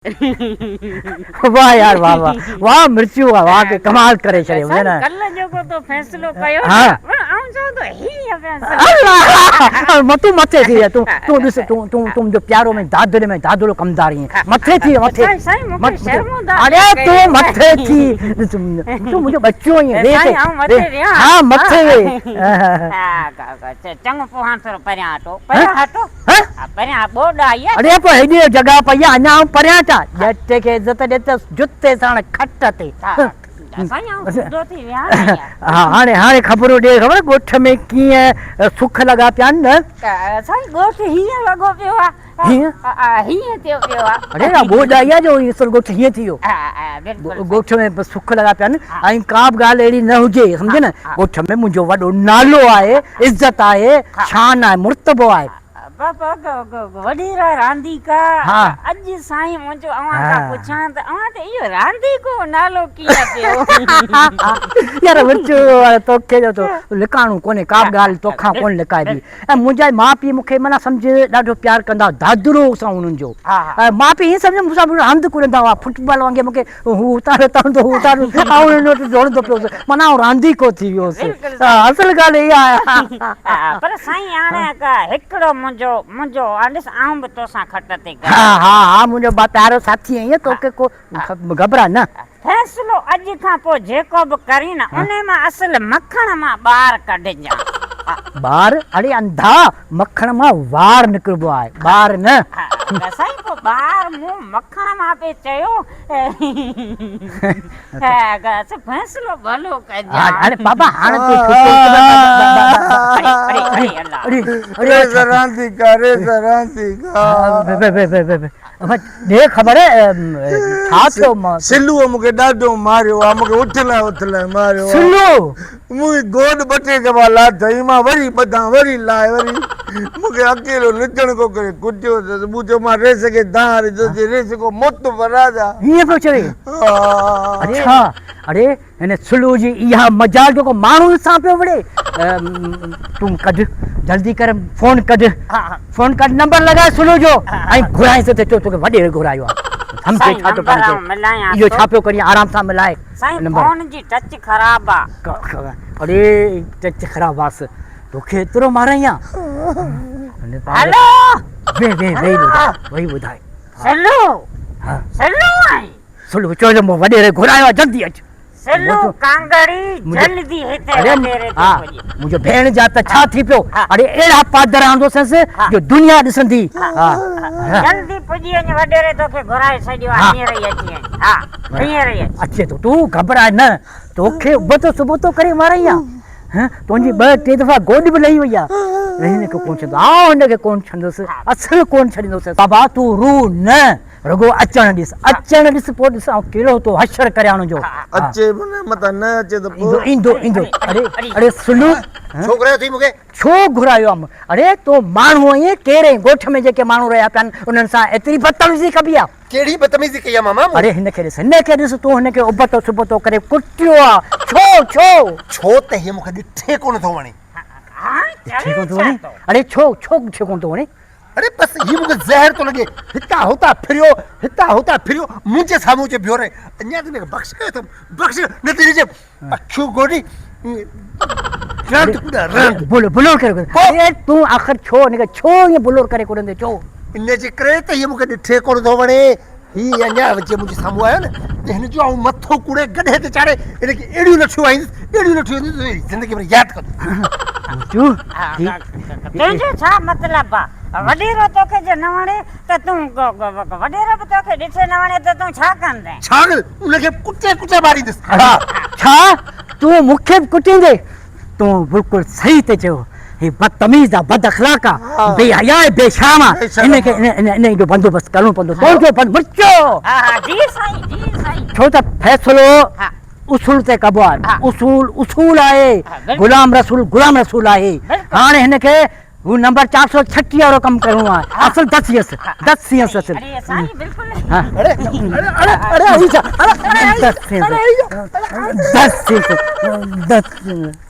واه يار واه واه واه مرچيون واه واه ڪمال ڪري ڇڏيو سائين نه ڪل جيڪو تو فيصلو ڪيو ها. نه پر آئون چوان ٿو هي فيصلو الله متون مٿي ٿي ويا تون تون ڏس تون تون تون منهنجو پيارو ۾ دادلي ۾ دادلو ڪمدار آهين مٿي ٿي ويا مٿي سائين سائين مون کي شرمنده اڙي تون مٿي ٿي ڏس تون منهنجو ٻچو آهين ويهه سائين آئون مٿي ويهان ها مٿي ويهه ها چڱو پوء هاڻ ٿورو پريان هٽو پريان هٽو ها؟ پريان ٻوڏ آئي آ. اڙي پوء هيڏي جڳهه پئي آ اڃا آئون پريان ڇا؟ ڄٽ کي عزت ڏي ته جتي ساڻ کٽ تي. سائين آئون سڌو ٿي ويهان نه يار. ها هاڻي هاڻي خبرون ڏي خبر ڳوٺ ۾ ڪيئن سک لڳا پيا آهن نه. سائين ڳوٺ هيئن لڳو پيو آ. هيئن؟ هيئن ٿيو پيو آ. اڙي اها ٻوڏ آئي آ جو اصل ڳوٺ هيئن ٿي ويو. بلڪل. ڳوٺ ۾ سک لڳا پيا آهن ۽ ڪا به ڳالهه اهڙي نه هجي سمجهين نه ڳوٺ ۾ منهنجو وڏو نالو آهي عزت آهي شان آهي مرتبو آهي. بابا وڏيرا رانديڪا اڄ سائين منهنجو اوهان کان پڇان ته اوهان تي اهو رانديڪو نالو ڪيئن پيو؟ يار ورچو توکي جو تو لڪاڻو ڪونهي ڪا به ڳالهه توکان ڪونه لڪائبي ۽ منهنجا ماء پيء مون کي معنيٰ سمجهه ڏاڍو پيار ڪندا هئا دادرو سان انهن جو ۽ ماء پيء ائين سمجهه مون سان راند ڪڏندا هئا فٽبال وانگي مون کي هو اتارو تڻندو هو اتارو آئون هن وٽ ڊوڙندو پيو هوس معنيٰ آئون رانديڪو ٿي ويو هوس اصل ڳالهه اها آهي. پر سائين هاڻي هڪڙو منهنجو منهنجو ڏس آئون به توسان کٽ تي گڏ ها ها ها منهنجو پيارو ساٿي آهين توکي ڪو گهٻراء نه. فيصلو اڄ کان پوء جيڪو به ڪرين نه انهي مان اصل مکڻ مان ٻار ڪڍجان. ٻار؟ اڙي انڌا مکڻ مان وار نڪربو آهي ٻار نه. سائين پوء ٻار مون مکڻ مان پئي چيو. فيصلو ڀلو ڪجان. هاڻي بابا هاڻي تون ڇٽو اڙي اڙي اڙي الله. ريس رانديڪا ريس رانديڪا. ڏي خبر ڇا ٿيو؟ سلوء مون کي ڏاڍو ماريو آ، مون کي اٿلائي اٿلائي ماريو آ. سلو! مون کي گوڏ ٻه ٽي دفعا لاٿائين، مان وري ٻڌان وري لائي وري مون کي اڪيلو نچڻڪو ڪري ڪٽيو اٿس. مون چيو مان ريس کي دانهن ڏيندس، چي ريس ڪو معتبر راجا. ائين پيو چوي؟ ها. اڇا، اڙي هن سلو جي اها مجال جو ڪو ماڻهو سان پيو وڙهي. تون ڪڍ جلدي ڪر فون ڪڍ فون ڪڍ نمبر لڳاء سلو جو ۽ گهرائينس ته چئو توکي وڏيري گهرايو آهي. سمجهي ڇا ٿو پاڻ کي اهو ڇا پيو ڪرين آرام سان ملائي سائين فون جي ٽچ خراب آ. اڙي ٽچ خراب آس توکي ايترو مارائين ها. هلو ويهه ويهه ويهي ٻڌاء ويهي ٻڌاء. سلو سلو آهين. سلو چيو ته مون وڏيري گهرايو آهي جلدي اچ. سلو ڪانگڙي جلدي هتي وڏيري تي پڄ. منهنجو ڀيڻ جا ته ڇا ٿي پيو اڙي اهڙا پادر آندوسنس جو دنيا ڏسندي. جلدي پڄي وڃ وڏيري توکي گهرائي ڇڏيو آهي هينئر ئي اچي وڃ ها هينئر ئي اچ. اچي ٿو تون گهٻراء نه توکي ابتو سبتو ڪري مارائين ها تنهنجي ٻه ٽي دفعا گوڏ به لهي وئي آهي هن کي ڪونه ڇڏندو آئون هن کي ڪونه ڇڏندس اصل ڪونه ڇڏيندوس بابا تون روء نه. رڳو اچڻ ڏس، اچڻ ڏس پوء ڏس آئون ڪهڙو ٿو حشر ڪريان ان جو. اچي به نه متان نه اچي ته پوء. ايندو ايندو اڙي اڙي سلو. ڇو گهرايو اٿئي مون کي؟ ڇو گهرايو آ اڙي تون ماڻهو آهين ڪير آهين ڳوٺ ۾ جيڪي ماڻهو رهيا پيا آهن انهن سان ايتري بدتميزي ڪبي آ. ڪهڙي بدتميزي ڪئي آ ماما مون؟ اڙي هن کي ڏس هن کي ڏس تون هن کي ابتو سبتو ڪري ڪٽيو آ ڇو ڇو؟ ڇو ته هي مون کي ڏٺي ڪونه ٿو وڻي. ڏٺي ڪونه ٿو وڻي؟ اڙي ڇو ڇو ڏٺي ڪونه ٿو وڻي؟ اڙي بس هي مون کي زهر ٿو لڳي، هتان هتان ڦريو، هتان هتان ڦريو، منهنجي سامهون اچي بيهو رهي. اڃا ته هن کي بخش ڪيو اٿم، بخش نه ته هن جي اکيون گوڏي راند ڪڏان راند. بلور بلور ڪري ڪڏان. اڙي تون آخر ڇو هن کي ڇو ائين بلور ڪري ڪڏندين ڇو؟ ان جي ڪري ته هي مون کي ڏٺي ڪونه ٿو وڻي. هي اڃا جي منهنجي سامهون آيو نه ته هن جو آئون مٿو ڪوڙي گڏهه تي چاڙهي هن کي اهڙيون لٺيون هڻيندس، اهڙيون لٺيون هڻيندس جو زندگي ڀر ياد ڪندو. تنهنجو ڇا مطلب آ؟ وڏيرو توکي جي نه وڻي ته تون وڏيرو به توکي ڏٺي نه وڻي ته تون ڇا ڪندين؟ ڇا ڪندس؟ ان کي ڪٽي ڪٽي ماريندس. ڇا؟ تون مون کي به ڪٽيندين؟ تون بلڪل صحيح ٿي چيو. هي بدتميز آ، بد اخلاق آ، بي حيا ۽ بي شرم آ. ان کي انهي جو بندوبست ڪرڻو پوندو. تنهنجو بند مرچو. جي سائين جي سائين. ڇو ته فيصلو اصول تي ڪبو آهي. اصول اصول آهي. غلام رسول غلام رسول آهي. هاڻي هن کي هو نمبر 436 وارو ڪم ڪرڻو آهي. اصل دس يس دس يس اصل. اڙي سائين بلڪل. اڙي اڙي اڙي اڙي اڙي دس يس دس يس دس.